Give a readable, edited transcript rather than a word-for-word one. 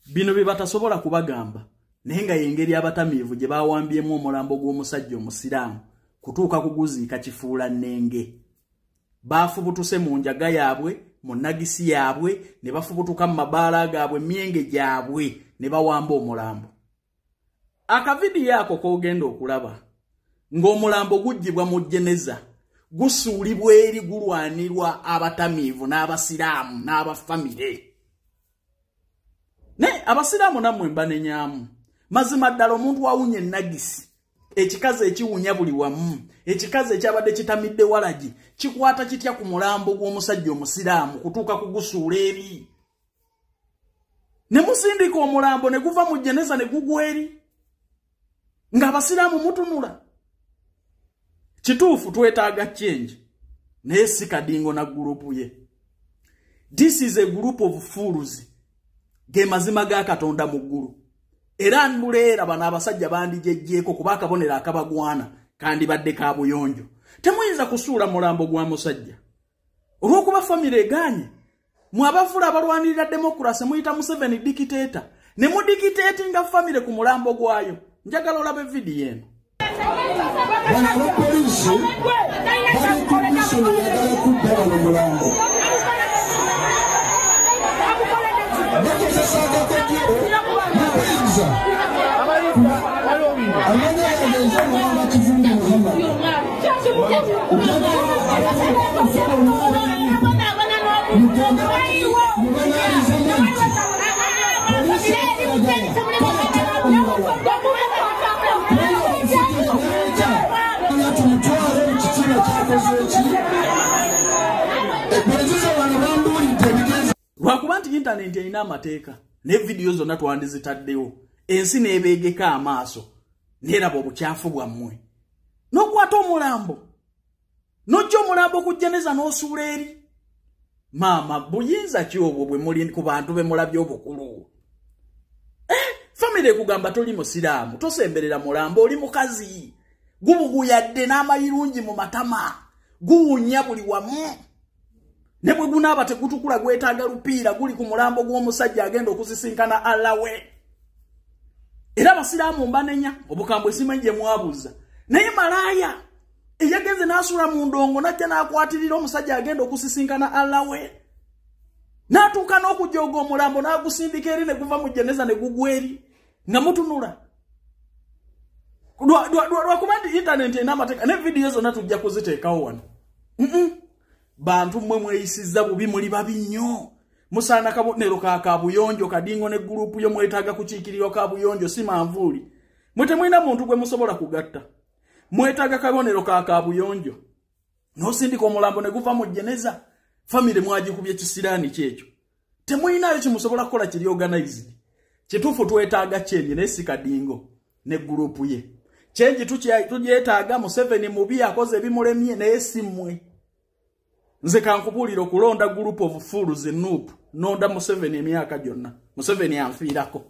Bino bye batasobola kubagamba, naye nga y'engeri abatamiivu gye bawambyemu omulambo gw'omusajja omusiraamu kutuuka kuguziika kifuula nnenge. Baafubutuse mu njaga yaabwe, mu nagisi yaabwe, ne bafubutuka mu mabaala gaabwe, myenge gyabwe, ne bawamba omulambo. Akavidiyo ako k'ogenda okulaba ng'omulambo guggyibwa mu jeneza, gusuulibwa eri, gulwanirwa abatamiivu n'abasiraamu n'abafamire. Ne abasiraamu nammwe mbanenyamu. Mazima ddala omuntu awunya ennagisi, ekikazi ekiwunya buli wamu, ekikazi ekyabadde kitamidde walagi, kikwata kitya ku mulambo gw'omusajja omusiraamu kutuuka kugusuula eri? Ne musindika omulambo ne guva mu jeneza ne gugwa eri, ng'abasiraamu mutunula. Kituufu twetaaga change, naye si Kadingo na group ye. This is a group of fools. Ge mazima ga Katonda mu ggulu. Era nduleera bano abasajja bandijejjeeko kuba akabonero akabagwana kandibadde ka buyonjo. Temuyinza kusuula mulambo gwa musajja olw'okuba famire egaanye. Mwe abafula abalwanirira democracy muyita Museveni dictator, ne mudictatinga famire ku mulambo gwayo. Njagala olabe vidiyo eno. Bano abapoliisi bali ku mission eyagala kubba bano mulambo. Bakozesa akakodyo mu buyinza. Amanya agenze Muhammad Kivumbi Muhammad. Lwakuba nti intaneti erina amateeka ne vidiyo zonna twandizitaddewo, ensi n'ebeegeka amaaso n'eraba obukyafu bwammwe. N'okwata omulambo, n'ojja omulambo ku jeneza n'osuula eri. Maama, buyinza ki obwo bwe muli ku bantu be mulabye obukulu? Famire ekugamba toli musiraamu, tosemberera mulambo, oli mukazi. Gubuguyadde n'amayirungi mu matama, guwunya buli wamu. Ne bwe gunaaba tegutukula gwetaaga lupiira, guli ku mulambo gw'omusajja agenda okusisinkana Allah we. Era abasiraamu mbanenya, obukambwe simanyi gye mwabuuza. Naye malaaya eyagenze n'asuula mu ndongo n'ajja n'akwatirira omusajja agenda okusisinkana Allah we, n'atuuka n'okujooga omulambo n'agusindika eri ne guva mu jeneza ne gugwa eri nga mutunula. Lwakuba nti intaneti erina amateeka ne vidiyo zonna tujja kuziteekawo wano. Bantu mmwe mweyisizza bubi, muli babi nnyo. Musaana kabonero ka kabuyonjo. Kadingo ne gurupu yo mwetaaga kukiikirirwa kabuyonjo, si manvuuli. Mwe temulina muntu gwe musobola kugatta. Mwetaaga kabonero ka kabuyonjo. N'osindika omulambo ne guva mu jeneza, famire mwagikubye kisiraani kyekyo. Temulinayo kimusobola kukola kiri organized. Kituufu twetaaga change, naye si Kadingo ne gurupu ye. Change tugyetaaga. Museveni mubi, akoze ebimulemye, naye si mmwe. Nze kankubuulira, okulonda group of fools NUP, nonda Museveni emyaka gyonna. Museveni anfiirako.